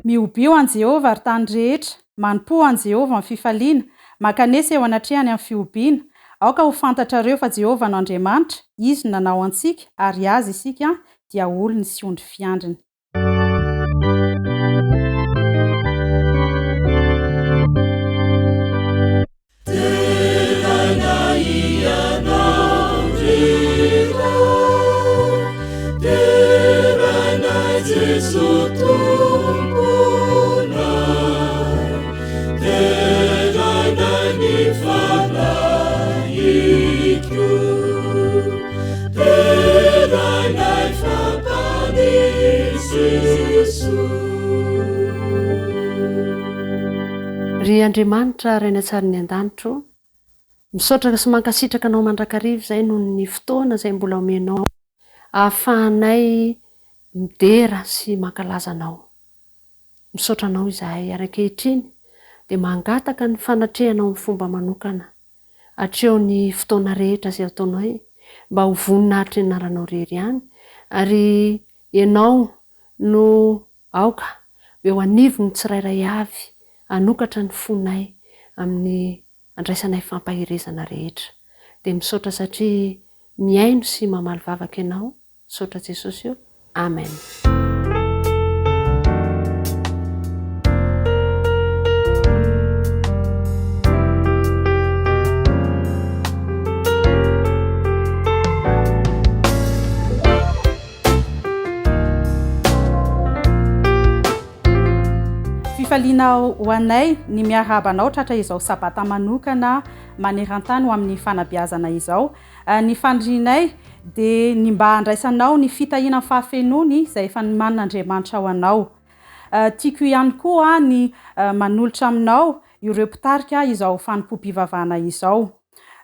Mihobio an'i Jehovah, ry tany rehetra, manompoa an'i Jehovah amin'ny fifaliana, mankanesa eo anatrehany amin'ny fihobiana. Aoka ho fantatrareo fa Jehovah no Andriamanitra, Izy no nanao antsika, ary Azy isika, dia olony sy ondry fiandriny. Deraina Ianao ry Ray, deraina Jeso Tomponay, deraina ny Fanahiko, deraina fa Mpamonjy Jeso. Ry Andriamanitra Ray any an-tsarin'ny an-danitra ô, misaotra sy mankasitraka Anao mandrakariva izay noho ny fotoana izay mbola omenao ahafahanay midera sy mankalaza Anao. Misaotra Anao izahay ary ankehitriny dia mangataka ny fanatrehanao amin'ny fomba manokana hatreo ny fotoana rehetra izay ataonay mba ho voninahitry ny anaranao irery ihany ary Ianao no Aoka ho eo anivon'ny tsirairay avy hanokatra ny fonay amin'ny andraisanay fampaherezana rehetra. Dia misaotra satria mihaino sy mamaly vavaka Ianao. Misaotra Jesosy o. Amen. Fifaliana ho anay ny miarahaba anao tratra izao sabata manokana maneran-tany ho amin'ny fanabeazana izao. Ny fanirianay dia ny mba handraisanao ny fitahiana amin'ny fahafenoany izay efa nomanin'Andriamanitra ho anao. Tiako ihany koa ny manolotra aminao ireo mpitarika izao fanompoam-pivavahana izao.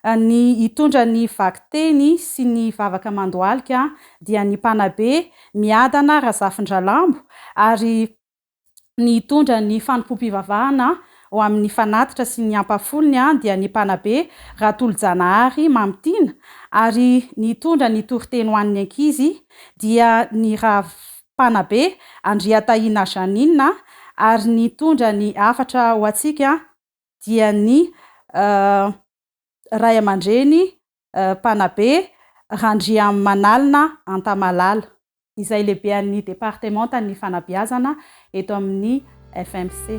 Ny hitondra ny vakiteny sy ny vavaka mandohalika dia ny mpanabe Miadana Razafindralambo ary ny hitondra ny fanompoam-pivavahana ho amin'ny fanatitra sy ny ampahafolony dia ny mpanabe Ratolojanahary Mamitiana ary ny hitondra ny toriteny ho an'ny ankizy dia ny mpanabe Andriatahiana Jeannine ary ny hitondra ny hafatra ho antsika dia ny ray aman-dreny mpanabe Randriamanalina Antamalala, izay lehibean'ny departemantan'ny fanabeazana eto amin'ny FMC.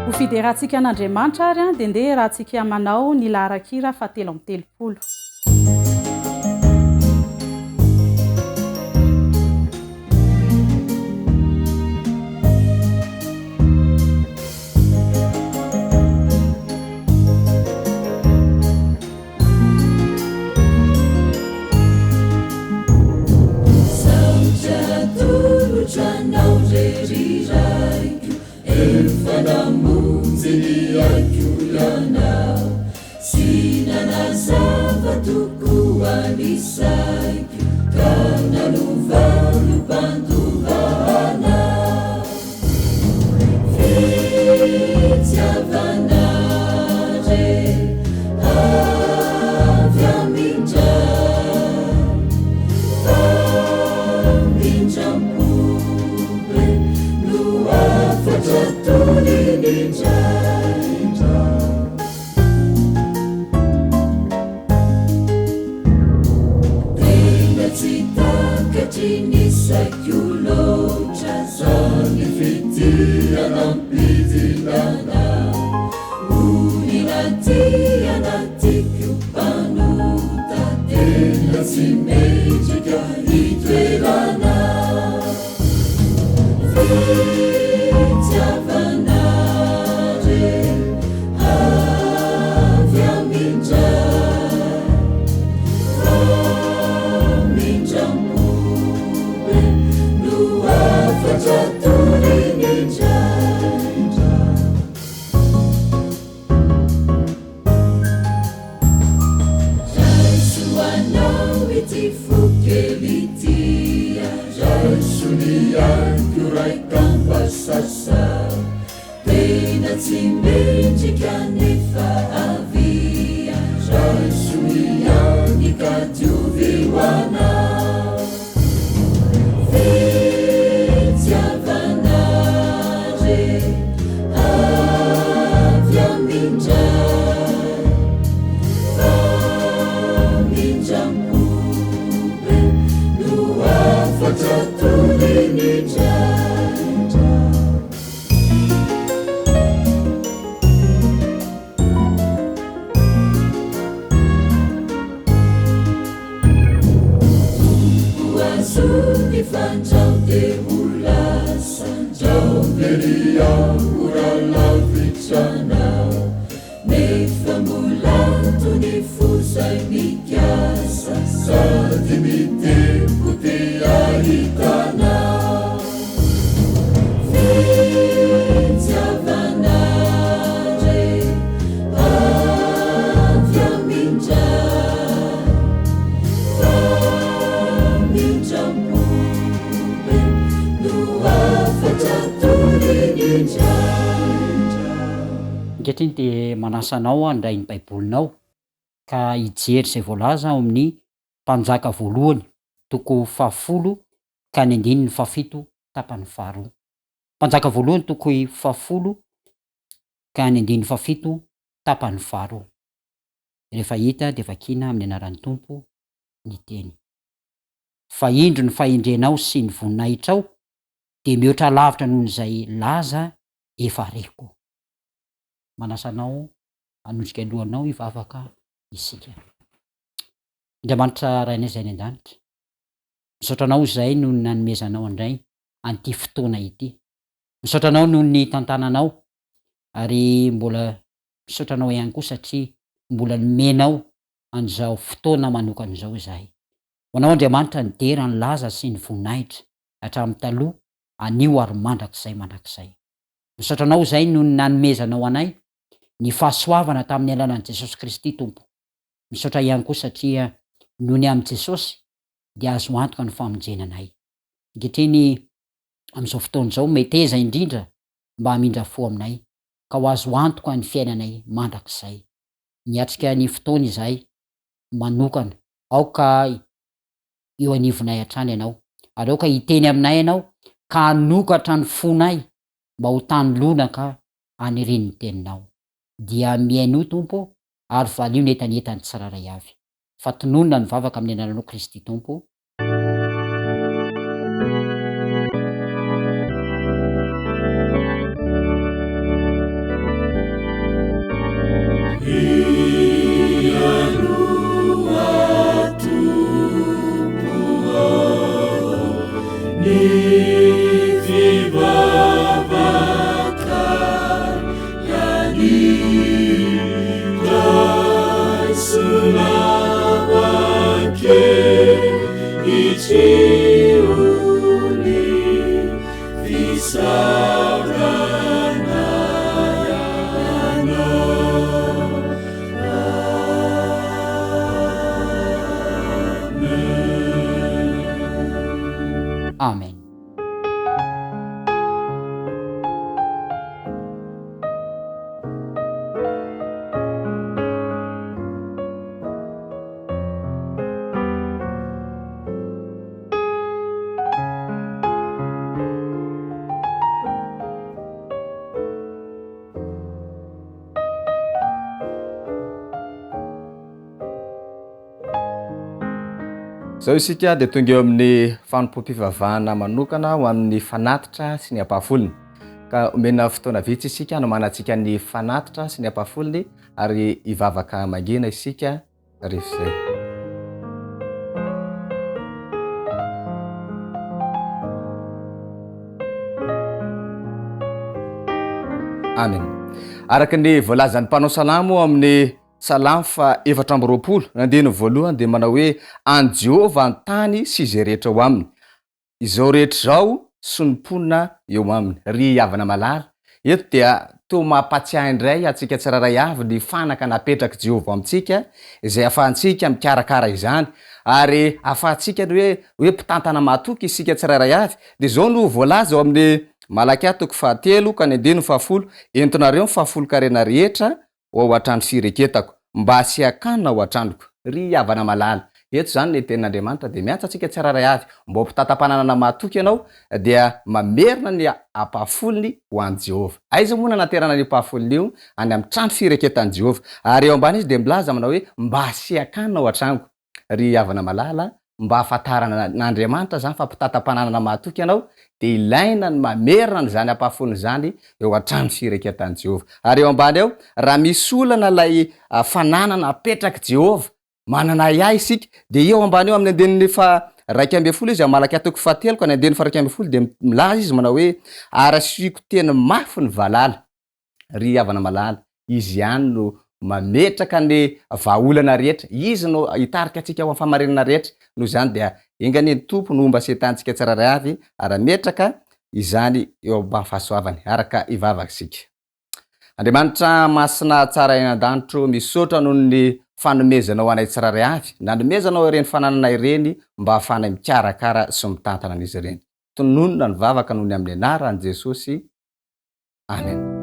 Ho fiderantsika an'Andriamanitra ary dia ndeha iarahantsika manao ny laharan-kira fahatelo amby 30. Saotra atolotra anao re ry Raiko, efa namonjy ny aiko Ianao, sy nanazava tokoa ny saiko, ka nanova ho mpandova anao. Fitiavana re avy amin-dRay, Famindram-po be no hafatra toriny indraindray. Tena tsy takatry ny saiko loatra zany fitia nampidinana Olona tia na tiako mpanota tena tsy mendrika hitoerana Fitiavana re avy amin-dRay Famindram-po be no hafatra toriny indraindray Raiso anao ity fo kely ity. Ny aiko raikam-basasa Tena tsy mendrika nefa avia Raiso ihany ka diovy ho anao Fitiavana re avy amin-dRay Famindram-po be no hafatra toriny indraindra. Tompo azony fandrao te ho lasa Ndrao very aho raha lavitra anao Nefa mbola ato ny fo zay mikasa Sady mitempo te hahita anao Fitiavana re avy amin-dRay Famindram-po be no hafatra toriny indraindra. Ankehitriny dia manasa anao handray ny Baibolinao ka hijery izay voalaza ao amin'ny Mpanjaka voalohany, toko fahafolo ka ny andininy fahafito tapany faharoa. Mpanjaka voalohany toko fahafolo ka ny andininy fahafito tapany faharoa. Rehefa hita dia vakiana amin'ny anaran'ny Tompo ny teny. Fa indro ny fahendrenao sy ny voninahitrao dia mihoatra lavitra noho izay laza efa reko. Manasa anao hanondrika lohanao hivavaka isika. Andriamanitra Rainay izay any an-danitra, misaotra Anao izay noho ny nanomezanao andray an'ity fotoana ity. Misaotra Anao noho ny tantananao ary mbola misaotra Anao ihany koa satria mbola nomenao an'izao fotoana manokana izao izahay. Ho Anao Andriamanitra ny dera, ny laza sy ny voninahitra hatramin'ny taloha, anio ary mandrakizay mandrakizay. Misaotra Anao izay noho ny nanomezanao anay ny fahasoavana tamin'ny alalan'i Jesosy Kristy Tompo. Misaotra ihany koa satria noho ny amin'i Jesosy dia azo antoka ny famonjena anay. Ankehitriny amin'izao fotoana izao meteza indrindra mba hamindra fo aminay ka ho azo antoka ny fiainanay mandrakizay. Miatrika ny fotoana izahay manokana. Aoka eo anivonay hatrany Ianao ary aoka hiteny aminay Ianao ka hanokatra ny fonay mba ho tany lonaka anirian'ny teninao. Dia mihainoa Tompo ô ary valio ny hetahetan'ny tsirairay avy. Fa tononina ny vavaka amin'ny anaranao Kristy Tompo. Mihainoa Tompo ô ny fivavakay. Amen. Izao isika dia tonga eo amin'ny fanompoam-pivavahana manokana ho amin'ny fanatitra sy ny ampahafolony. Ka omena fotoana vitsy isika hanomanantsika ny fanatitra sy ny ampahafolony ary hivavaka mangina isika rehefa izay. Amen. Araka ny voalazan'ny mpanao salamo amin'ny Salamo faha 24, ny andininy voalohany dia manao hoe an'i Jehovah ny tany sy izay rehetra ao aminy. Izao rehetra izao sy ny mponina eo aminy. Ry havana malala, eto dia. toa mampahatsiahy indray antsika tsirairay avy ny fanaka napetrak'i Jehovah amintsika, izay ahafahantsika mikarakara izany, ary ahafahantsika ny hoe hoe mpitantana mahatoky isika tsirairay avy. Dia izao no voalaza ao amin'ny Malakia toko fahatelo ka ny andininy fahafolo, Entinareo ny fahafolon-karena rehetra ho ao an-trano fireketako, mba hasian-kanina ao an-tranoko. Ry havana malala, eto izany ny Tenin'Andriamanitra dia miantso antsika tsirairay avy mba ho mpitantam-pananana mahatoky ianao, dia mamerina ny ampahafolony ho an'i Jehovah. Aiza moa no anaterana an'io ampahafolony io? Any amin'ny trano fireketan'i Jehovah. Ary eo ambany izy dia milaza manao hoe, Mba hasian-kanina ao an-tranoko. Ry havana malala, mba hahafantarana an'Andriamanitra izany fa mpitantam-pananana mahatoky ianao, dia ilaina ny mamerina an'izany ampahafolony izany eo an-trano fireketan'i Jehovah. Ary eo ambany eo, raha misy olana ilay fananana apetrak'i Jehovah, manana ahiahy isika, dia eo ambany eo amin'ny andininy faha-11 izy, amin'ny Malakia toko fahatelo ka ny andininy faha-11 dia milaza izy manao hoe, Ary asiako teny mafy ny valala. Ry havana malala, Izy ihany no mametraka ny vahaolana rehetra, Izy no hitarika antsika ho amin'ny fahamarinana rehetra. Noho izany dia enga anie ny Tompo no homba setantsika tsirairay avy ary hametraka izany eo ambany fahasoavany. Araka hivavaka isika. Andriamanitra masina tsara any an-danitro, misaotra noho ny fanomezanao anay tsirairay avy, nanomezanao ireny fananana ireny mba hahafahanay mikarakara sy mitantana an'izy ireny. Tononina ny vavaka noho ny amin'ny anaran'i Jesosy. Amen.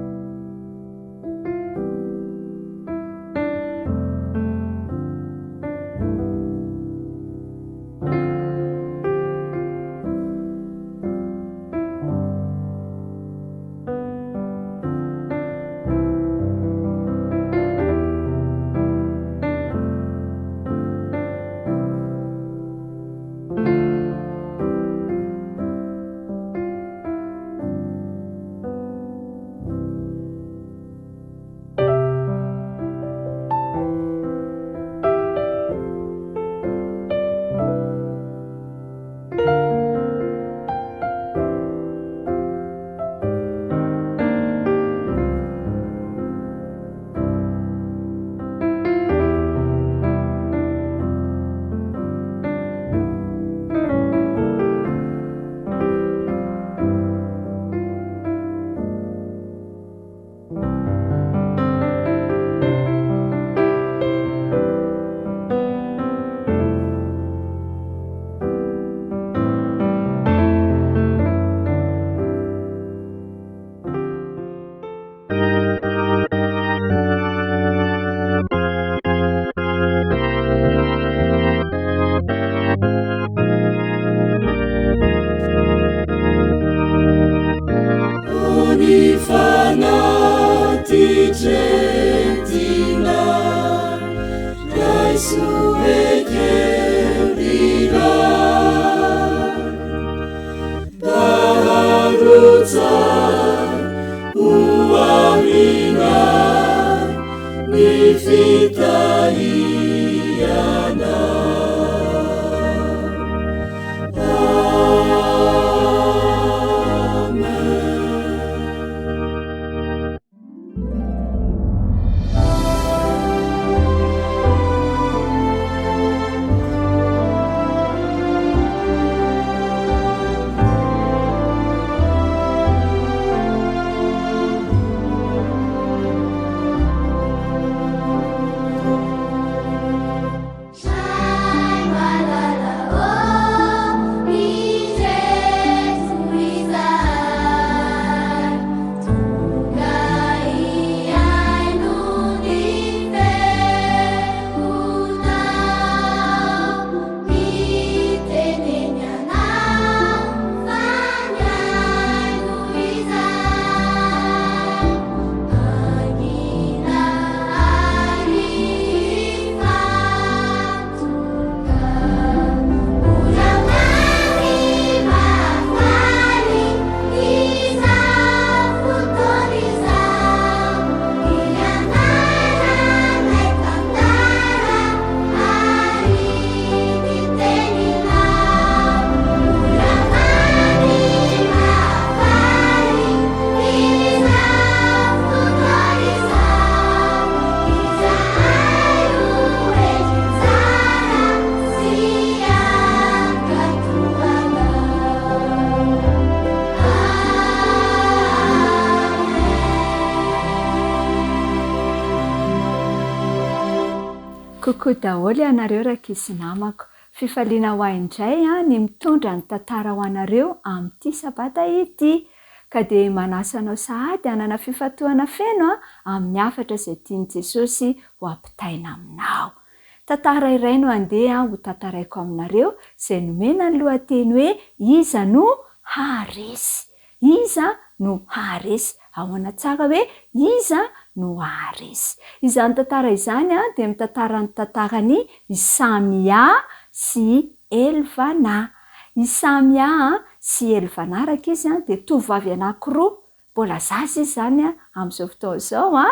Coucou daholo ianareo rankizy namako. Fifaliana ho ahy indray ny mitondra ny tantara ho anareo amin'ity sabata ity. Ka dia manasa anao sahady hanana fifantohana feno amin'ny hafatra izay tian'i Jesosy ho ampitaina aminao. Tantara iray no andeha ho tantaraiko aminareo izay nomena ny lohateny hoe Iza no haharesy? Iza no haharesy? Ahoana tsara hoe iza no haharesy? Izany tantara izany dia mitantara ny tantaran'i i Samia sy Elvanà. I Samia sy Elvanà rankizy dia tovovavy anankiroa Mbola zaza izy izany amin'izao fotoana izao an,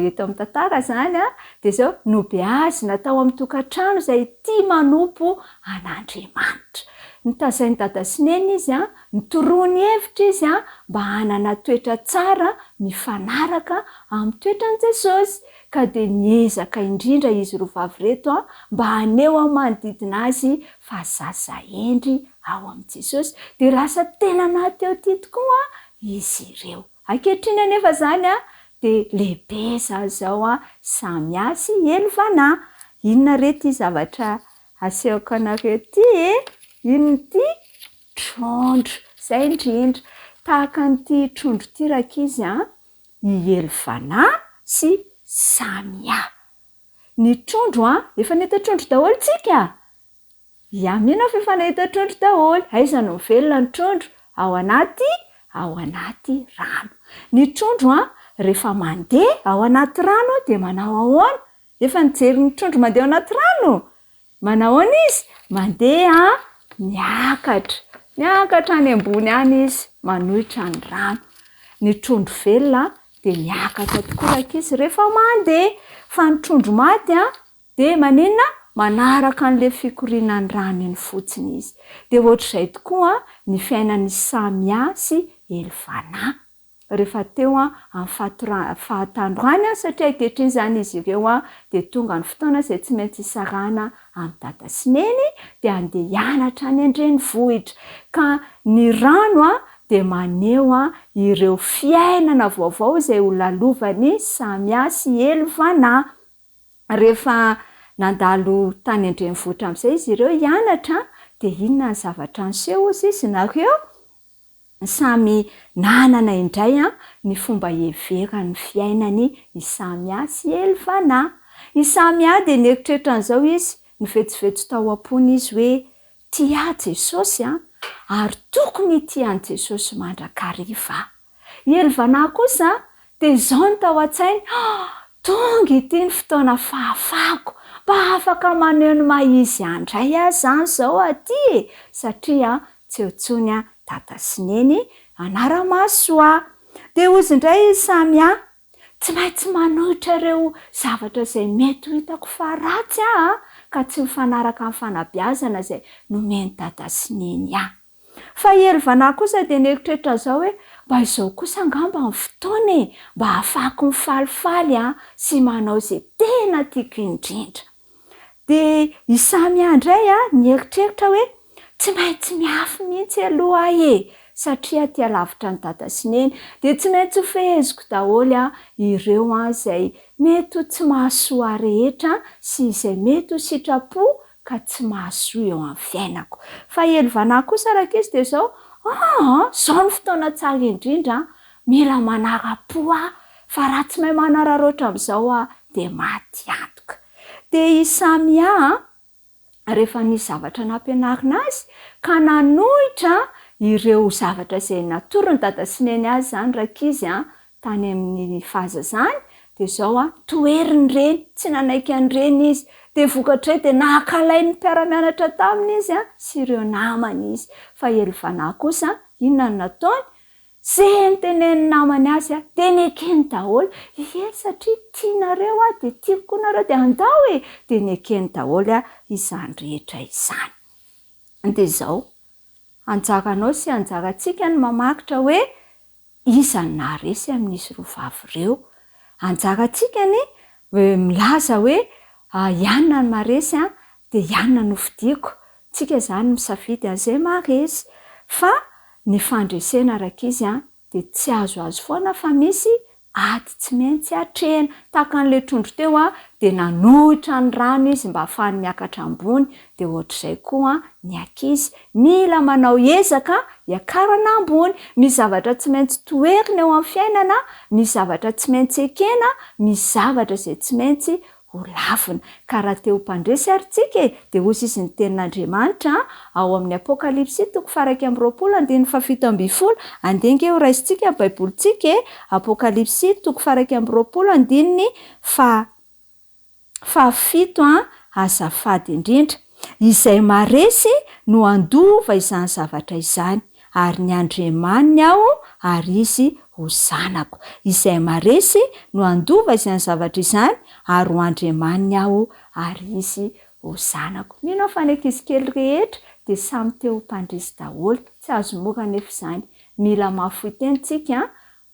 eto amin'ny tantara izany an, dia izao, nobeazina tao amin'ny tokantrano izay tia manompo an'Andriamanitra. Notazain'i Dada sy Neny izy an, notoroany hevitra izy an, mba hanana toetra tsara mifanaraka amin'ny toetran'i Jesosy. Ka dia niezaka indrindra izy roa vavy ireto an, mba haneho amin'ny manodidina azy fa zaza hendry ao amin'i Jesosy, dia lasa tena nahateotia tokoa izy ireo. Ankehitriny anefa izany dia lehibe izany izao Samia sy Elvana. Inona re ity zavatra asehoko anareo ity e? Inona ity? Trondro. Izay indrindra. Tahaka an'ity trondro ity rankizy an, i Elvana sy Samia. Ny trondro an, efa nahita trondro daholo tsika? Ya, mino aho fa efa nahita trondro daholo. Aiza no mivelona ny trondro? Ao anaty, ao anaty rano. Ny trondro an, rehefa mandeha ao anaty rano dia manao ahoana? Efa nijery ny trondro mandeha ao anaty rano? Manao ahoana izy? Mandeha miakatra. Miakatra any ambony any izy, manohitra ny rano. Ny trondro velona dia miakatra tokoa rankizy rehefa mandeha. Fa ny trondro maty an, Dia maninona? Manaraka an'ilay fikorianan'ny rano iny fotsiny izy. Dia ohatr'izay tokoa ny fiainan'i Samia sy Elvanà. Rehefa teo amin'ny fahatora, fahatanorany, satria ankehitriny izany izy ireo dia tonga ny fotoana izay tsy maintsy hisarahana amin'i Dada sy Neny, dia handeha hianatra any an-drenivohitra. Ka ny rano dia maneho ireo fiainana vaovao izay ho lalovan'i Samia sy Elvanà. Rehefa nandalo tany an-drenivohitra amin'izay izy ireo hianatra dia inona ny zavatra niseho hozy izy nareo? Samy nanana indray ny fomba hiheverany ny fiainany i Samia sy Elvanà. I Samia dia nieritreritra an'izao izy, nivetsovetso tao am-pony izy hoe, Tia ahy Jesosy an, ary tokony hitia an'i Jesosy mandrakariva aho. I Elvanà kosa dia izao no tao an-tsainy, Tonga ity ny fotoana fahafahako, mba afaka maneho ny maha izy ahy indray aho izany izao aty e! satria tsy eo intsony Dada sy Neny hanara-maso ahy. Dia hozy indray i Samia, Tsy maintsy manohitra ireo zavatra izay mety ho hitako fa ratsy aho ka tsy mifanaraka amin'ny fanabeazana izay nomen'i Dada sy Neny ahy. Fa i Elvanà kosa dia nieritreritra izao hoe, Mba izao kosa angamba ny fotoana e, mba hahafahako mifalifaly sy manao izay tena tiako indrindra. Dia i Samia indray nieritreritra hoe, Tsy maintsy mihafy mihitsy aloha aho e, satria aty alavitra an'i Dada sy Neny, dia tsy maintsy hofeheziko daholo ireo izay mety ho tsy mahasoa ahy rehetra sy izay mety ho sitrapo ka tsy mahasoa eo amin'ny fiainako. Fa i Elvanà kosa rankizy dia izao, aa, izao no fotoana tsara indrindra an, mila manara-po aho, fa raha tsy mahay manararaotra amin'izao aho dia maty antoka. Dia i Samia an, rehefa nisy zavatra nampianarina azy, ka nanohitra ireo zavatra izay natoron'i Dada sy Neny azy izany rankizy an, tany amin'ny fahazazany, dia izao an, toheriny ireny, tsy nanaiky an'ireny izy, dia vokatr'izay dia nankalain'ny mpiara-mianatra taminy izy an, sy ireo namany izy. Fa i Elvanà kosa, inona no nataony? Izay notenenin'ny namany azy an, dia nekeny daholo, ie satria tianareo aho dia tiako koa nareo dia andao e! dia nekeny daholo izany rehetra izany. Dia izao, anjaranao sy anjarantsika ny mamaritra hoe Iza no naharesy amin'izy roa vavy ireo? Anjarantsika ny milaza hoe i Anna no maharesy dia i Anna no fidiako. Tsika izany misafidy an'izay maharesy. Fa ny fandresena rankizy dia tsy azoazo foana fa misy ady tsy maintsy atrehina. Tahaka an'ilay trondro teo dia nanohitra ny rano izy mba hahafahany miakatra ambony, dia ohatr'izay koa ny ankizy. Mila manao ezaka hiakarana ambony. Misy zavatra tsy maintsy toherina eo amin'ny fiainana, misy zavatra tsy maintsy ekena, misy zavatra izay tsy maintsy ho lavina. Ka raha te ho mpandresy ary tsika e, dia hozy izy ny tenin'Andriamanitra ao amin'ny Apokalypsy toko faha-21 andininy faha-17, andeha ange ho raisintsika ny baibolintsika e, Apokalypsy toko faha-21 andininy faha fahafito an, azafady indrindra. Izay maharesy no handova izany zavatra izany, ary ny Andriamaniny aho ary izy ho zanako. Izay maharesy no handova izany zavatra izany, ary ho Andriamaniny aho ary izy ho zanako. Mino aho fa ny ankizy kely rehetra dia samy te ho mpandresy daholo. Tsy azo mora anefa izany. Mila mahafoy tena isika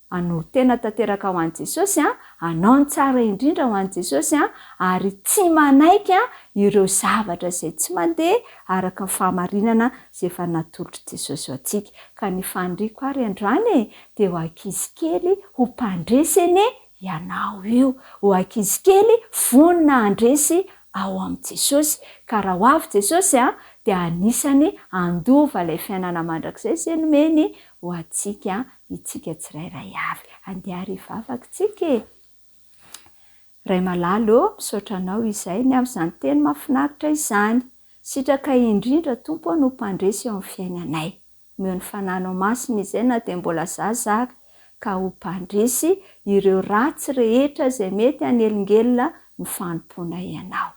Hanolo-tena tanteraka ho an'i Jesosy, hanao ny tsara indrindra ho an'i Jesosy, ary tsy manaiky ireo zavatra izay tsy mandeha araka ny fahamarinana izay efa natolotr'i Jesosy ho antsika. Ka ny faniriako ary androany e, dia ho ankizy kely ho mpandresy anie ianao io, ho ankizy kely vonona handresy ao amin'i Jesosy. Ka raha ho avy Jesosy dia anisany handova ilay fiainana mandrakizay izay nomeny ho antsika itsika tsirairay avy. Andeha ary hivavaka tsika e! Ray malala ô, misaotra Anao izay ny amin'izany teny mahafinaritra izany. Sitrakay indrindra Tompo ô no mpandresy eo amin'ny fiainanay. Omeo ny Fanahinao Masina izay na dia mbola zaza ary ka ho mpandresy ireo ratsy rehetra izay mety hanelingelina ny fanompoanay Anao.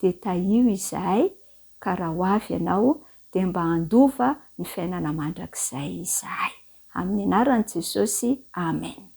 Dia tahio izahay ka raha ho avy Ianao dia mba handova ny fiainana mandrakizay izahay. Amin'ny anaran'i Jesosy, Amen.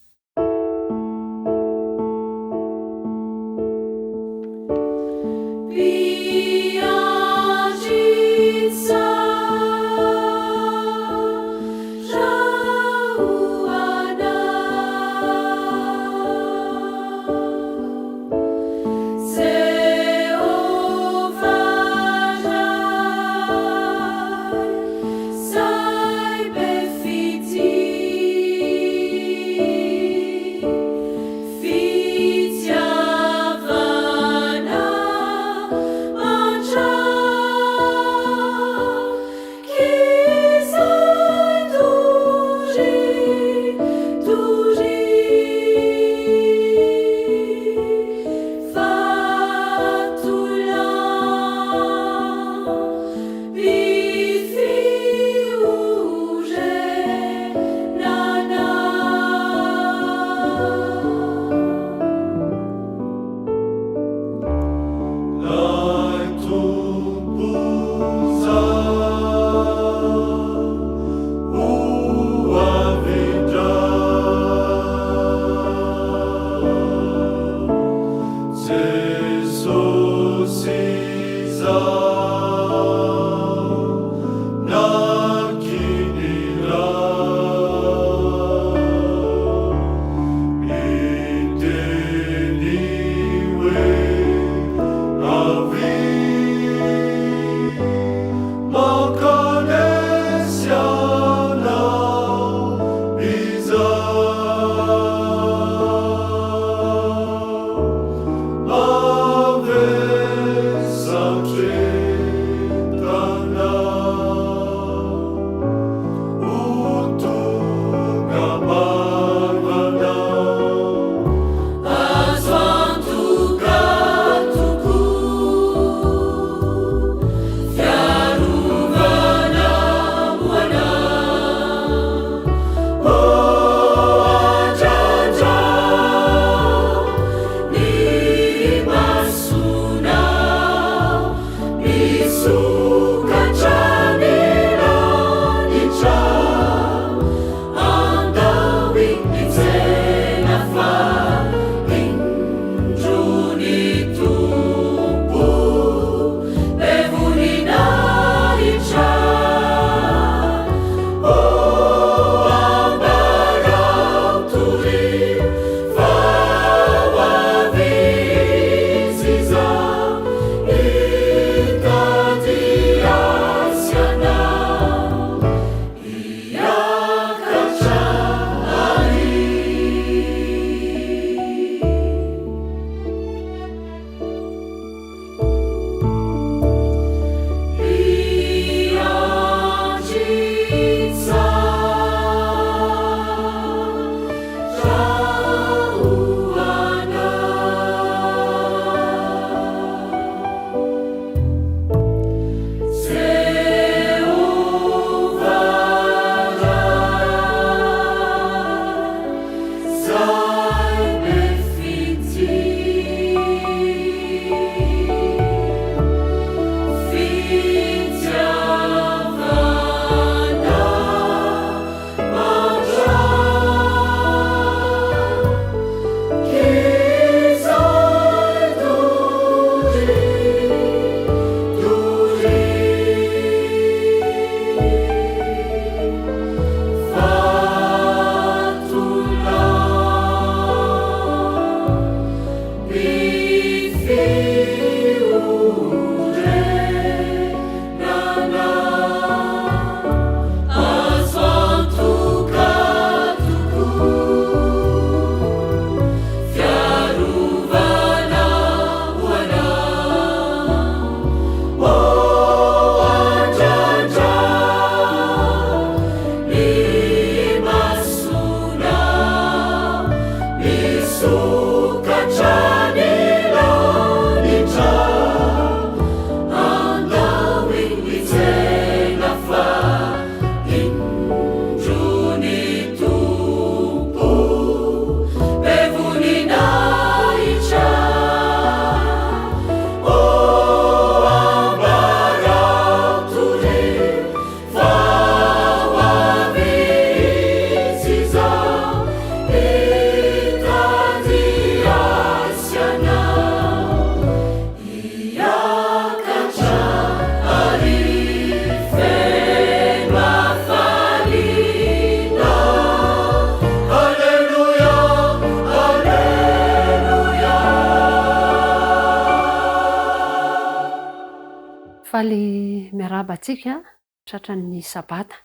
Faly miarahaba antsika tratran'ny sabata.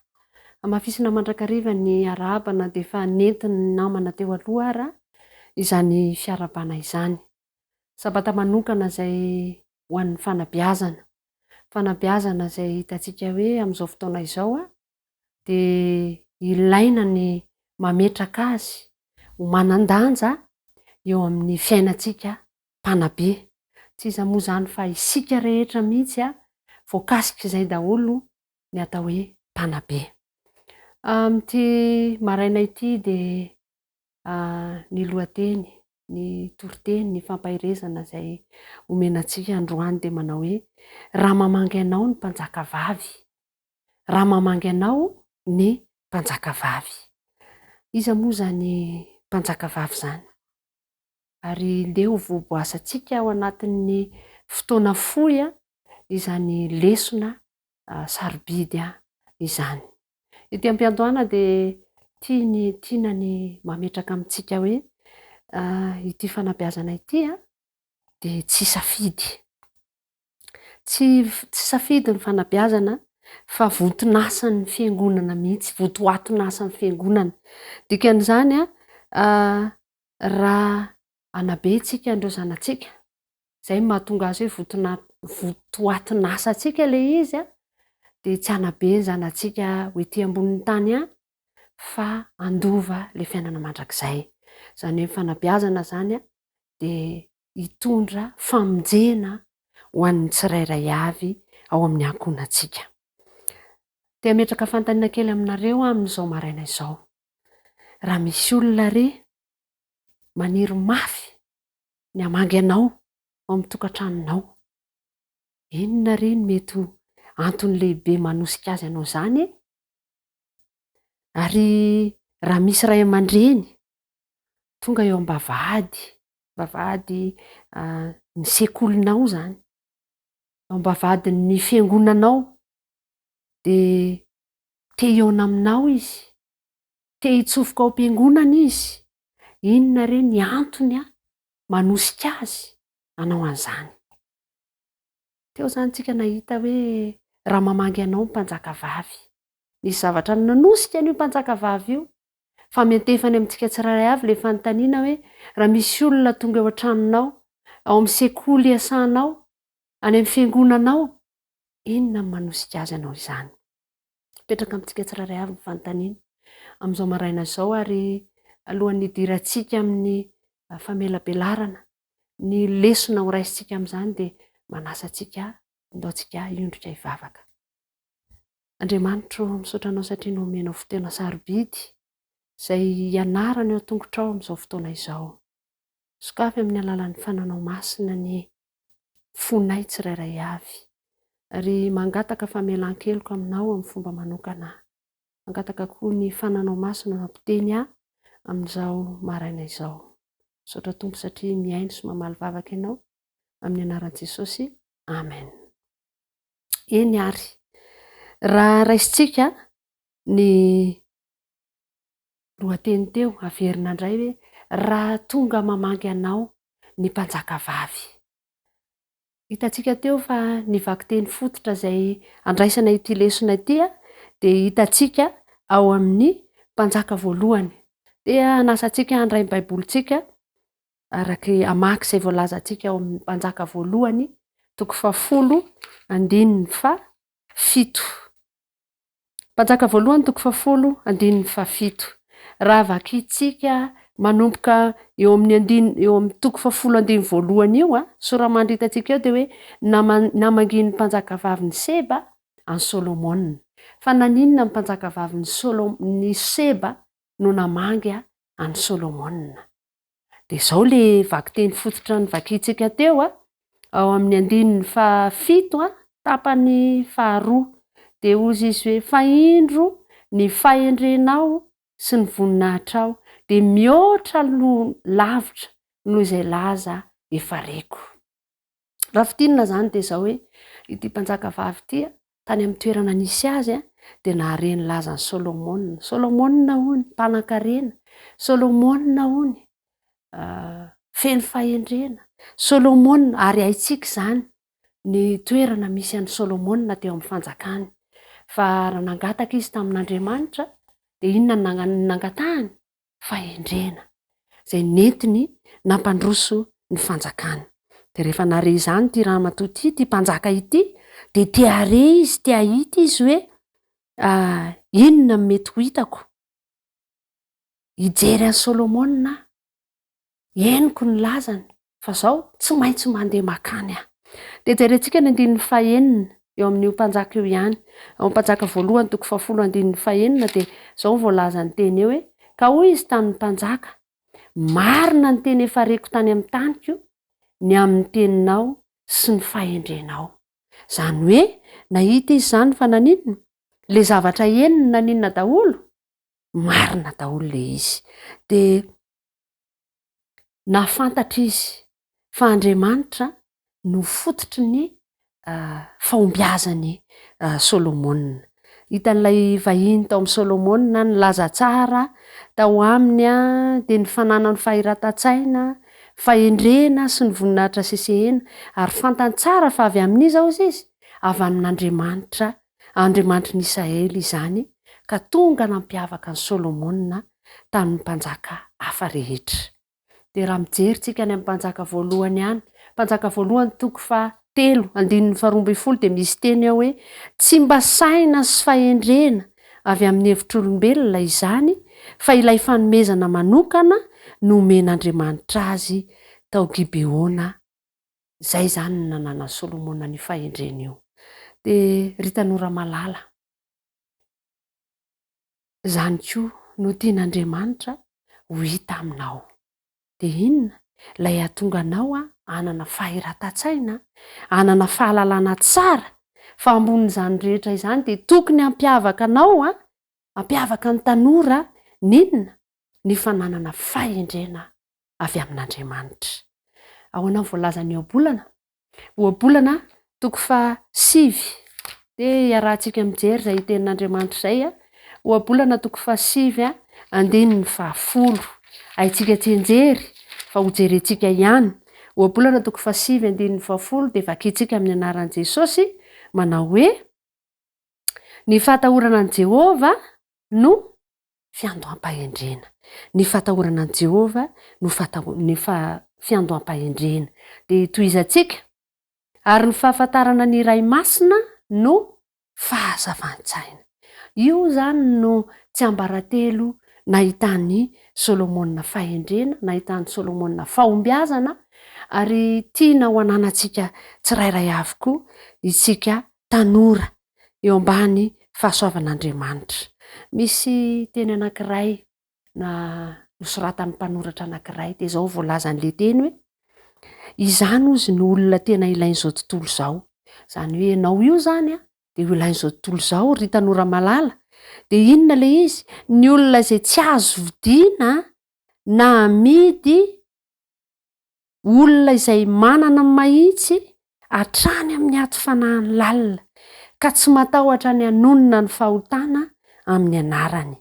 Hamafisina mandrakariva ny arahaba na dia efa nentin'ny namana teo aloha ara izany fiarahabana izany. Sabata manokana izay ho an'ny fanabeazana. Fanabeazana izay hitantsika hoe amin'izao fotoana izao dia ilaina ny mametraka azy ho manan-danja eo amin'ny fiainantsika mpanabe. Tsy iza moa izany fa isika rehetra mihitsy voakasik'izay daholo ny atao hoe mpanabe. Amin'ity maraina ity dia ny lohateny, ny toriteny, ny fampaherezana izay omena antsika androany dia manao hoe raha mamangy anao ny mpanjakavavy. Raha mamangy anao ny mpanjakavavy. Iza moa izany mpanjakavavy izany? Ary ndeha ho voaboasantsika ao anatin'ny fotoana fohy izany lesona sarobidy izany. Ety am-piandohana dia tiany tiana ny mametraka amintsika hoe ity fanabeazana ity dia tsy safidy. Tsy tsy safidy ny fanabeazana fa vonton'asan'ny fiangonana mihitsy, vontoatin'asan'ny fiangonana. Dikan'izany raha hanabe tsika an'ireo zanatsika, izay no mahatonga azy hoe votona- votoatin'asantsika ilay izy an, dia tsy hanabe ny zanatsika ho ety ambonin'ny tany ihany fa handova ilay fiainana mandrakizay. Izany hoe ny fanabeazana izany an, dia hitondra famonjena ho an'ny tsirairay avy ao amin'ny ankohonantsika. Te hametraka fanontaniana kely aminareo aho amin'izao maraina izao. Raha misy olona re maniry mafy ny hamangy anao ao amin'ny tokantranonao, inona re no mety ho antony lehibe manosika azy hanao izany e? Ary raha misy ray aman-dreny tonga eo am-bavahady, vavahady ny sekolinao izany, eo am-bavahadin'ny fiangonanao, dia te hihaona aminao izy, te hitsofoka ao am-piangonana izy, inona re ny antony manosika azy hanao an'izany? Teo izany tsika nahita hoe raha mamangy anao ny mpanjakavavy. Nisy zavatra nanosika an'io mpanjakavavy io, fa miantefa any amintsika tsirairay avy ilay fanontaniana hoe raha misy olona tonga eo an-tranonao, ao amin'ny sekoly iasanao, any amin'ny fiangonanao, inona no manosika azy hanao izany? Mipetraka amintsika tsirairay avy ny fanontaniana amin'izao maraina izao ary alohan'ny hidirantsika amin'ny famelabelarana ny lesona ho raisintsika amin'izany dia manasa antsika ndao tsika hiondrika hivavaka. Andriamanitro, misaotra anao satria nomenao fotoana sarobidy izay hianarana eo an-tongotrao amin'izao fotoana izao. Sokafy amin'ny alalan'ny fananao masina ny fonay tsirairay avy. Ary mangataka famelan-keloka aminao amin'ny fomba manokana aho. Mangataka koa ny fananao masina no hampiteny ahy amin'izao maraina izao. Misaotra Tompo satria mihaino sy mamaly vavaka Ianao. Amin'ny anaran'i Jesosy, Amen. Eny ary, raha raisintsika ny lohateny teo, averina indray hoe raha tonga mamangy anao ny mpanjakavavy. Hitantsika teo fa ny vakiteny fototra izay andraisana ity lesona ity dia hitantsika ao amin'ny Mpanjaka voalohany. Dia hanasa antsika handray ny Baibolintsika araka hamaky izay voalazantsika ao amin'ny Mpanjaka voalohany, toko fahafolo, andininy fahafito. Mpanjaka voalohany toko fahafolo andininy fahafito. Raha vakintsika manomboka eo amin'ny andininy eo amin'ny toko fahafolo andininy voalohany io a, sora-mandry hitantsika eo dia hoe nama- namangian'ny mpanjakavavin'i Seba an'i Solomona. Fa naninona ny mpanjakavavin'i Solo- ny Seba no namangy an'i Solomona? Dia izao le vakiteny fototra novakintsika teo a, ao amin'ny andininy fahafito a, tapany faharoa. Dia hozy izy hoe, fa indro ny fahendrenao sy ny voninahitrao dia mihoatra aloha lavitra noho izay laza efa reko. Raha fintinina izany dia izao hoe, ity mpanjakavavy ity tany amin'ny toerana nisy azy dia nahare ny lazan'i Solomona. Solomona hono mpanankarena, Solomona hono feno fahendrena, Solomona ary haintsika izany. ny toerana misy an'i Solomona teo amin'ny fanjakany. Fa raha nangataka izy tamin'Andriamanitra, dia inona no nangatahany? Fahendrena, izay nentiny nampandroso ny fanjakany. Dia rehefa nahare izany ity ramatoa ity, ity mpanjaka ity, dia te hahare izy, te hahita izy hoe inona no mety ho hitako? Hijery an'i Solomona aho. Henoko ny lazany fa zao tsy maintsy mandeha makany aho. Dia jerentsika ny andininy fahenina eo amin'io mpanjaka io ihany. Ao amin'ny Mpanjaka voalohany toko fahafolo andininy fahenina dia izao no voalazan'ny teny eo hoe, Ka hoy izy tamin'ny mpanjaka, Marina ny teny efa reko tany amin'ny taniko ny amin'ny teninao sy ny fahendrenao. Izany hoe nahita izy izany fa naninona? Ilay zavatra henony naninona daholo? Marina daholo ilay izy. Dia Nahafantatra izy fa Andriamanitra no fototry ny fahombiazan'i Solomona. Hitan'ilay vahiny tao amin'i Solomona ny laza tsara tao aminy dia ny fananany fahiratan-tsaina, fahendrena sy ny voninahitra sesehena, ary fantany tsara fa avy amin'iza hozy izy? Avy amin'Andriamanitra, Andriamanitry ny Israely izany, ka tonga nampiavaka an'i Solomona tamin'ny mpanjaka hafa rehetra. Dia raha mijery tsika any amin'ny Mpanjaka voalohany any, Mpanjaka voalohany toko faha telo, andininy faha 12 dia misy teny ao hoe, Tsy mba saina sy fahendrena avy amin'ny hevitr'olombelona izany fa ilay fanomezana manokana nomen'Andriamanitra azy tao Gibeona, izay izany no nananan'i Solomona an'io fahendrena io. Dia ry tanora malala, Izany koa no tian'Andriamanitra ho hita aminao. Dia inona? Ilay hahatonga anao hanana fahiratan-tsaina, hanana fahalalana tsara, fa ambonin'izany rehetra izany dia tokony hampiavaka anao, hampiavaka ny tanora ny inona? Ny fananana fahendrena avy amin'Andriamanitra. Ahoana ny voalazan'ny ohabolana? Ohabolana toko faha sivy. Dia iarahantsika mijery izay tenin'Andriamanitra izay. Ohabolana toko faha sivy andininy faha folo. Haintsika tsianjery fa ho jerentsika ihany. Ohabolana toko faha sivy andininy faha folo dia vakintsika amin'ny anaran'i Jesosy manao hoe, Ny fahatahorana an'i Jehovah no fiandoham-pahendrena. Ny fahatahorana an'i Jehovah no fataho ny fa fiandoham-pahendrena. Dia tohizantsika, Ary ny fahafantarana ny Iray Masina no fahazavan-tsaina. Io izany no tsiambaratelo nahitan'i Solomona fahendrena, nahitan'i Solomona fahombiazana, ary tiana ho ananantsika tsirairay avy koa isika tanora eo ambany fahasoavan'Andriamanitra. Misy teny anankiray na nosoratan'ny mpanoratra anankiray dia izao voalazan'ilay teny hoe, izany hozy no olona tena ilain'izao tontolo izao. Izany hoe ianao io izany dia ho ilain'izao tontolo izao ry tanora malala. Dia inona ilay izy? Ny olona izay tsy azo vidiana na amidy Olona izay manana ny mahitsy hatrany amin'ny aty fanahiny lalina, ka tsy matahotra ny hanonona ny fahotana amin'ny anarany.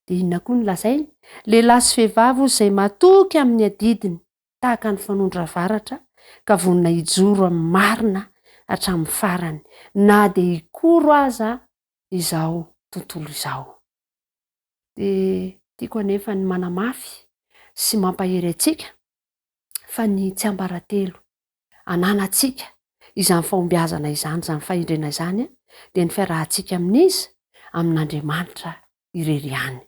Dia inona koa no lazainy? Lehilahy sy vehivavy hozy izay matoky amin'ny adidiny tahaka ny fanondro avaratra, ka vonona hijoro amin'ny marina hatramin'ny farany, na dia hikoro aza izao tontolo izao. Dia tiako anefa ny manamafy sy mampahery antsika fa ny tsiambaratelo ananantsika izany fahombiazana izany, izany fahendrena izany dia ny fiarahantsika amin'iza? Amin'Andriamanitra irery ihany.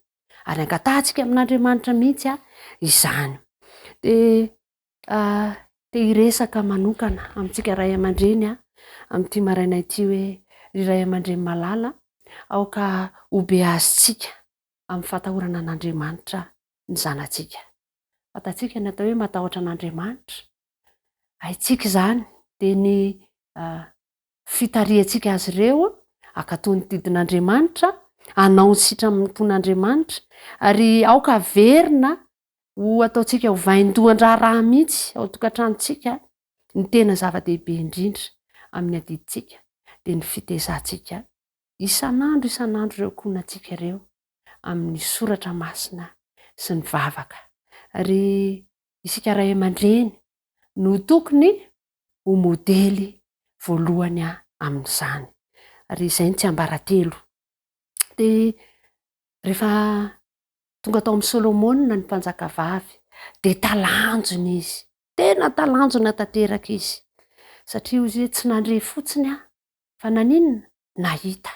Ary angatahantsika amin'Andriamanitra mihitsy izany. Dia te hiresaka manokana amintsika ray aman-dreny aho amin'ity maraina ity hoe ry ray aman-dreny malala, aoka hobeazintsika amin'ny fahatahorana an'Andriamanitra ny zanatsika. Fantatsika ny atao hoe matahotra an'Andriamanitra. Haintsika izany dia ny fitarihantsika azy ireo hankatò ny didin'Andriamanitra, hanao ny sitrapon'Andriamanitra, ary aoka haverina ho ataontsika ho vaindohan-draharaha mihitsy ao an-tokantranontsika ny tena zava-dehibe indrindra amin'ny adidintsika dia ny fitezantsika isan'andro isan'andro ireo ankohonantsika ireo amin'ny soratra masina sy ny vavaka. Ary isika ray aman-dreny no tokony ho modely voalohany amin'izany. Ary izay no tsiambaratelo. Dia rehefa tonga tao amin'i Solomona ny mpanjakavavy, dia talanjona izy. Tena talanjona tanteraka izy. Satria hoy izy hoe tsy nandre fotsiny aho, fa naninona? Nahita.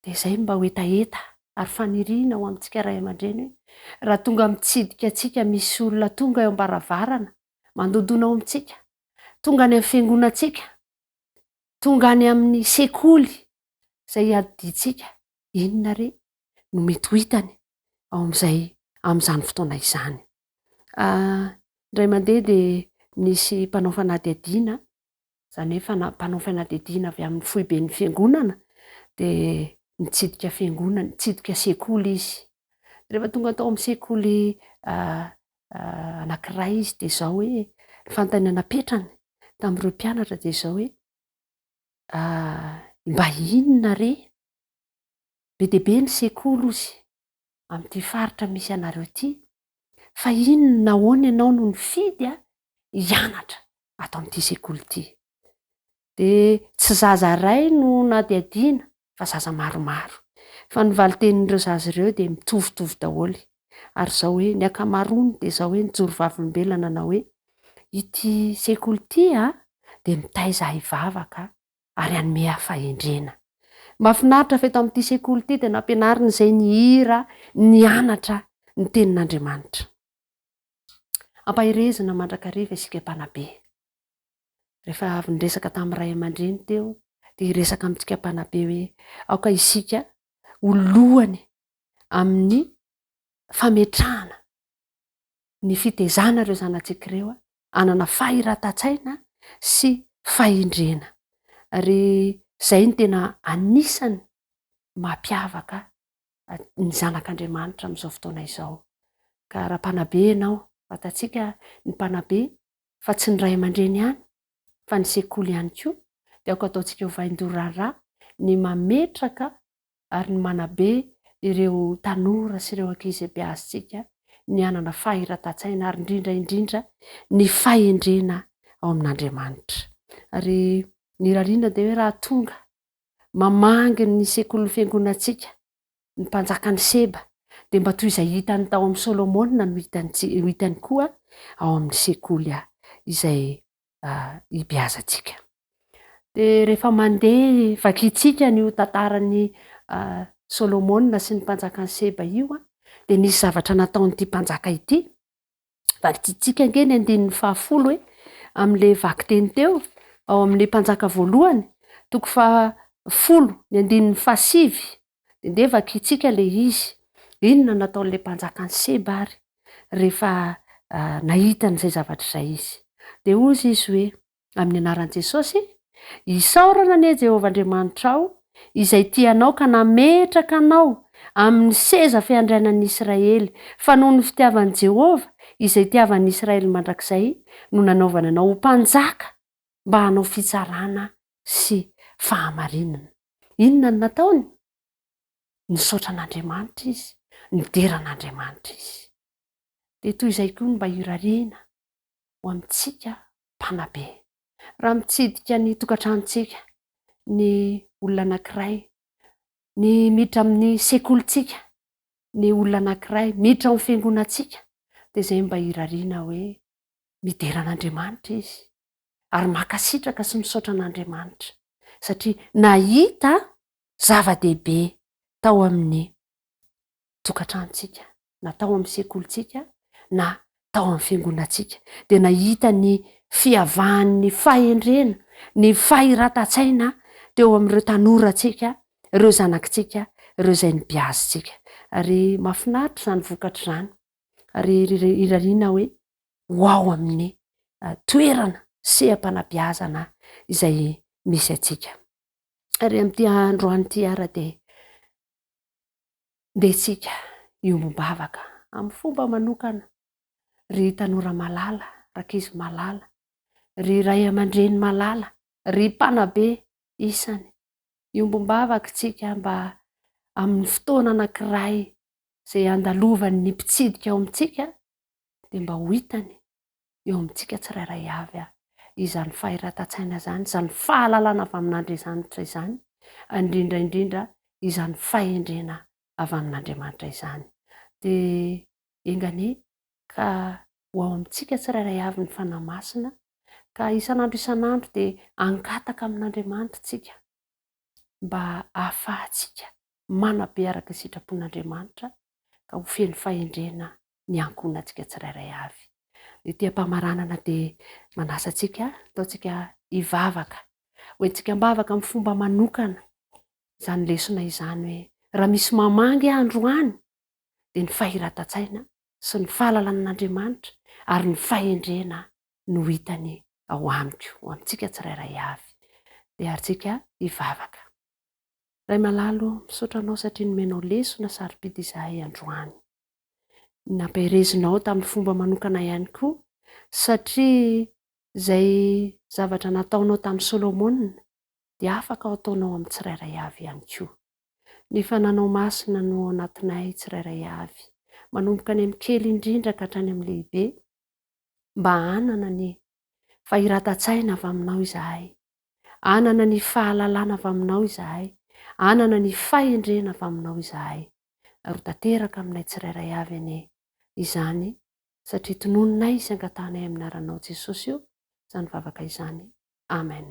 Dia izay no mba ho hetaheta ary faniriana ho amintsika ray aman-dreny hoe raha tonga mitsidika antsika misy olona tonga eo am-baravarana, mandondona ao amintsika, tonga any amin'ny fiangonantsika, tonga any amin'ny sekoly izay iadidiantsika, inona re no mety ho hitany ao amin'izay amin'izany fotoana izany. Indray mandeha dia nisy mpanao fanadihadiana, izany hoe fana- mpanao fanadihadiana avy amin'ny foiben'ny fiangonana dia nitsidika fiangonana, nitsidika sekoly izy. Rehefa tonga tao amin'ny sekoly anankiray izy dia izao hoe, ny fanontaniana napetrany tamin'ireo mpianatra dia izao hoe, mba inona re? Be dia be ny sekoly hozy amin'ity faritra misy anareo ity, fa inona, nahoana ianao no nifidy hianatra ato amin'ity sekoly ity? Dia tsy zaza iray no nadihadiana fa zaza maromaro. Fa ny valin-tenin'ireo zaza ireo dia mitovitovy daholo. Ary izao hoe, ny ankamaroany dia izao hoe, nijoro vavolombelona nanao hoe, ity sekoly ity dia mitaiza ahy hivavaka ary hanome ahy fahendrena. Mahafinaritra fa eto amin'ity sekoly ity dia nampianarina izay nihira, nianatra ny tenin'Andriamanitra. Ampaherezina mandrakariva isika mpanabe. Rehefa avy niresaka tamin'ny ray aman-dreny teo dia hiresaka amintsika mpanabe hoe aoka isika ho lohany amin'ny fametrahana ny fitezana ireo zanatsika ireo hanana fahiratan-tsaina sy fahendrena. Ary izay no tena anisany mampiavaka ny zanak'Andriamanitra amin'izao fotoana izao. Ka raha mpanabe ianao, fantatsika ny mpanabe fa tsy ny ray aman-dreny ihany fa ny sekoly ihany koa dia aoka ataontsika ho vaindohan-draharaha ny mametraka ary ny manabe ireo tanora sy ireo ankizy beazintsika ny hanana fahiratan-tsaina ary indrindra indrindra ny fahendrena ao amin'Andriamanitra. Ary ny irariana dia hoe raha tonga mamangy ny sekolin'ny fiangonantsika ny mpanjakan'i Seba, dia mba toy izay hitany tao amin'i Solomona no hitany hitany koa ao amin'ny sekoly izay ibeazantsika. Dia rehefa mandeha vakintsika an'io tantaran'i Solomona sy ny mpanjakan'i Seba io, dia nisy zavatra nataon'ity mpanjaka ity. Vakintsika ange ny andininy fahafolo e, amin'ilay vakiteny teo, ao amin'ny Mpanjaka voalohany, toko fahafolo, ny andininy fahasivy. Dia ndeha vakintsika ilay izy. Inona no nataon'ilay mpanjakan'i Seba ary rehefa nahita an'izay zavatra izay izy? Dia hoy izy hoe, Amin'ny anaran'i Jesosy, Isaorana anie Jehovah Andriamanitrao, izay tia anao ka nametraka anao amin'ny seza fiandrianan'ny Israely, fa noho ny fitiavan'i Jehovah, izay itiavan'ny Israely mandrakizay, no nanaovany anao ho mpanjaka mba hanao fitsarana sy fahamarinana. Inona no nataony? Nisaotra an'Andriamanitra izy, nidera an'Andriamanitra izy. Dia toy izay koa no mba irariana ho amintsika mpanabe. Raha mitsidika ny tokantranontsika ny olona anankiray, ny miditra amin'ny sekolintsika ny olona anankiray, miditra ao amin'ny fiangonantsika, dia izay mba irariana hoe midera an'Andriamanitra izy ary mankasitraka sy misaotra an'Andriamanitra satria nahita zava-dehibe tao amin'ny tokantranontsika na tao amin'ny sekolintsika na tao amin'ny fiangonantsika dia nahita ny fiavahan'ny fahendrena, ny fahiratan-tsaina teo amin'ireo tanorantsika, ireo zanakitsika, ireo izay nobiazintsika. Ary mahafinaritra izany vokatra izany. Ary irariana hoe ho ao amin'ny toerana seha-panabeazana izay misy antsika. Ary amin'ity androany ity ara dia Ndeha isika hiombom-bavaka amin'ny fomba manokana, ry tanora malala, rankizy malala, ry ray aman-dreny malala, ry mpanabe isany. Hiombom-bavaka isika mba amin'ny fotoana anankiray izay handalovan'ny mpitsidika ao amintsika dia mba ho hitany eo amintsika tsirairay avy. izany fahiratan-tsaina izany, izany fahalalana avy amin'Andriazanitra izany, indrindra indrindra izany fahendrena avy amin'Andriamanitra izany. Dia enga anie ka ho ao amintsika tsirairay avy ny Fanahy Masina, ka isan'andro isan'andro dia hangataka amin'Andriamanitra isika mba hahafahantsika manabe araka ny sitrapon'Andriamanitra ka ho feno fahendrena ny ankohonantsika tsirairay avy. Ety am-pamaranana dia manasa antsika ataontsika hivavaka. Ho entintsika am-bavaka amin'ny fomba manokana izany lesona izany hoe raha misy mamangy aho androany dia ny fahiratan-tsaina sy ny fahalalana an'Andriamanitra ary ny fahendrena no hitany ao amiko, ho amintsika tsirairay avy. Dia ary tsika hivavaka. Ray malala ô, misaotra Anao satria nomenao lesona sarobidy izahay androany. Nampiherezinao tamin'ny fomba manokana ihany koa satria izay zavatra nataonao tamin'i Solomona dia afaka ataonao amin'ny tsirairay avy ihany koa. Ny fananao masina no ao anatinay tsirairay avy, manomboka any amin'ny kely indrindra ka hatrany amin'ny lehibe, mba hanana ny fahiratan-tsaina avy aminao izahay, hanana ny fahalalana avy aminao izahay, hanana ny fahendrena avy aminao izahay. Ary ho tanteraka aminay tsirairay avy anie izany, satria tononinay sy angatahanay amin'ny anaranao Jesosy o, izany vavaka izany. Amen.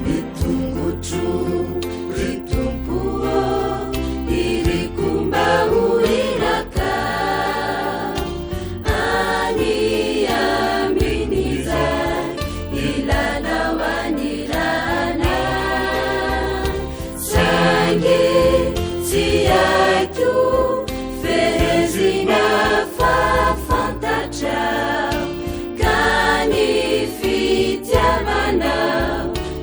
Ny tongotro ry Tompo ô, iriko mba ho iraka any amin'izay ilanao anirana. Saingy tsy haiko fehezina fa fantatrao ka ny fitiavanao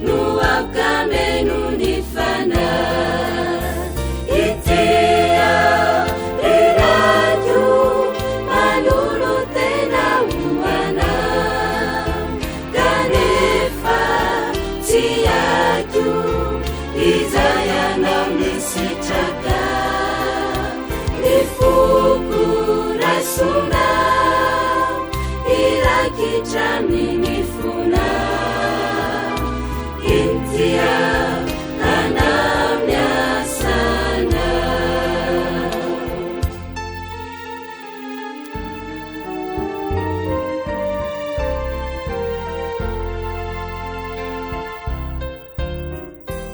no aoka meno ny fanahy. Ity aho ry Raiko manolo tena ho anao, kanefa tsy haiko izay anao misitraka. Ny foko raisona hirakitra amin'ny fonao. Inty aho hanao ny asanao.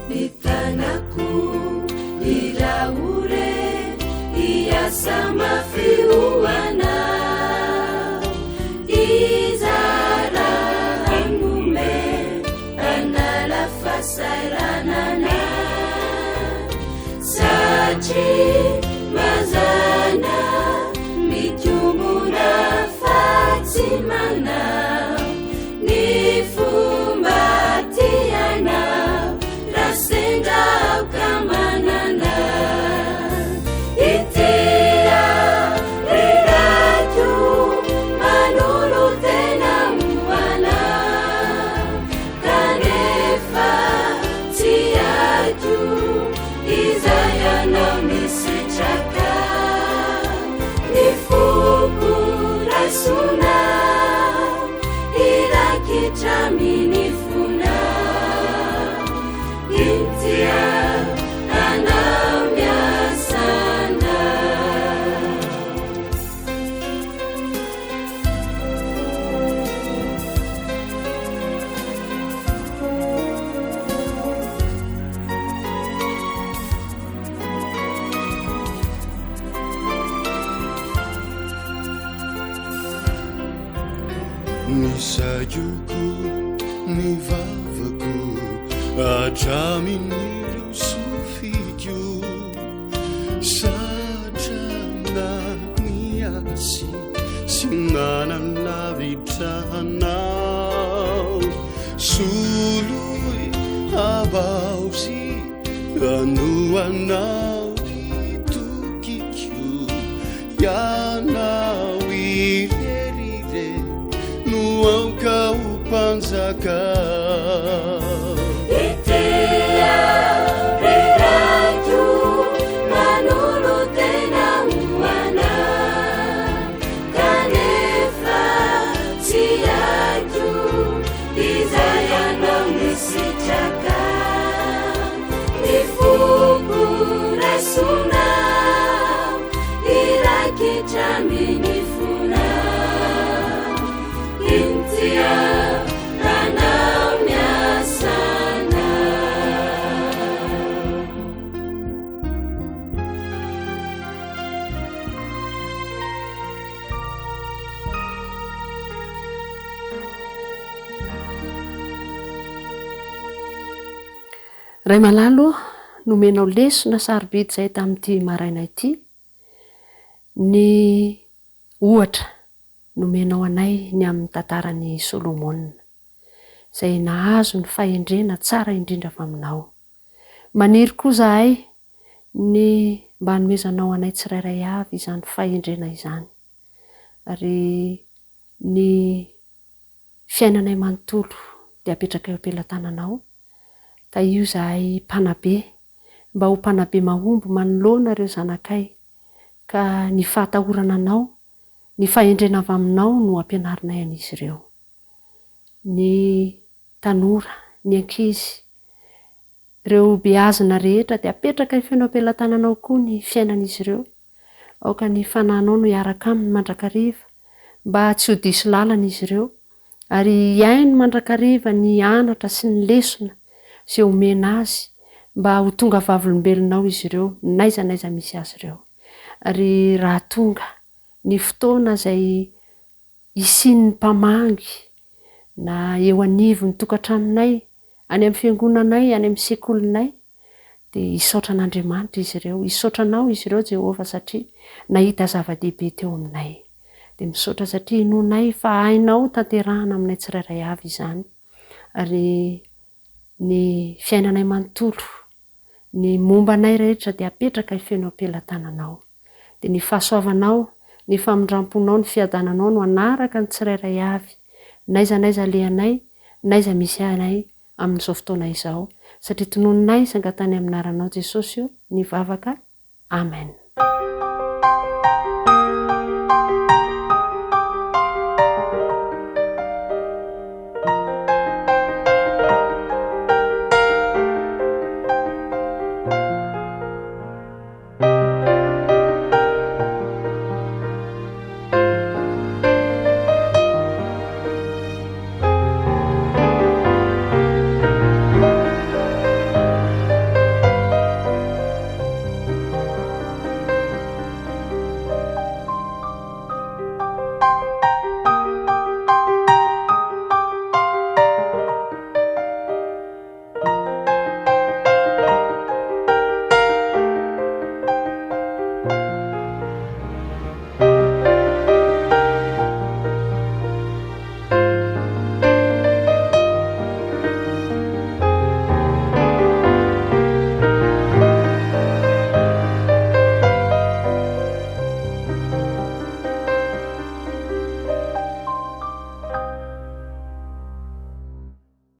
Ny tanako iraho re hiasa mafy ho anao. Hizara hanome hanala fahasahiranana. Satria mazàna mikombona fa tsy manao ny fomba tianao raha sendra aoka manana. Ity aho ry Raiko manolo tena ho anao, kanefa tsy haiko izay anao misitraka. Ny foko raisona hirakitra amin'ny fonao. Inty aho hanao ny asanao. Ny saiko ny vavako hatramin'ireo sofiko satrana ny asy sy nanalavitra anao soloy havaozy hanoanao ry tokiko ianao irery re. Mpanjaka. Ity aho ry Raiko manolo-tena ho anao kanefa tsy haiko izay anao ny sitraka ny foko raisonao hirakitra amin'ny fonao inty aho hanao ny asanao. Ray malala ô, nomenao lesona sarobidy izahay tamin'ity maraina ity, ny ohatra nomenao anay ny amin'ny tantaran'i Solomona, izay nahazo ny fahendrena tsara indrindra avy aminao. Maniry koa izahay ny mba hanomezanao anay tsirairay avy izany fahendrena izany, ary ny fiainanay manontolo dia apetraka eo am-pelatananao. Tahio izahay mpanabe mba ho mpanabe mahomby manoloana ireo zanakay, ka ny fahatahorana Anao, ny fahendrena avy Aminao no ampianarinay an'izy ireo. Ny tanora, ny ankizy, ireo beazina rehetra dia apetraka feno am-pelatananao koa ny fiainan'izy ireo. Aoka ny Fanahinao no hiaraka aminy mandrakariva mba tsy ho diso lalana izy ireo ary hihaino mandrakariva ny anatra sy ny lesona izay omena azy mba ho tonga vavolombelonao izy ireo n'aiza n'aiza misy azy ireo. Ary raha tonga ny fotoana izay hisian'ny mpamangy na eo anivon'ny tokantranonay, any amin'ny fiangonanay, any amin'ny sekolinay, dia hisaotra an'Andriamanitra izy ireo, hisaotra Anao izy ireo Jehovah satria nahita zava-dehibe teo aminay. Dia misaotra satria inoanay fa hainao tanterahana aminay tsirairay avy izany, ary ny fiainanay manontolo, ny momba anay rehetra dia apetraka feno am-pelatananao. Dia ny fahasoavanao, ny famindram-ponao, ny fiadananao no hanaraka ny tsirairay avy, n'aiza n'aiza alehanay, n'aiza misy anay amin'izao fotoana izao, satria tononinay sy angatahiny amin'ny anaranao Jesosy o, ny vavaka. Amen.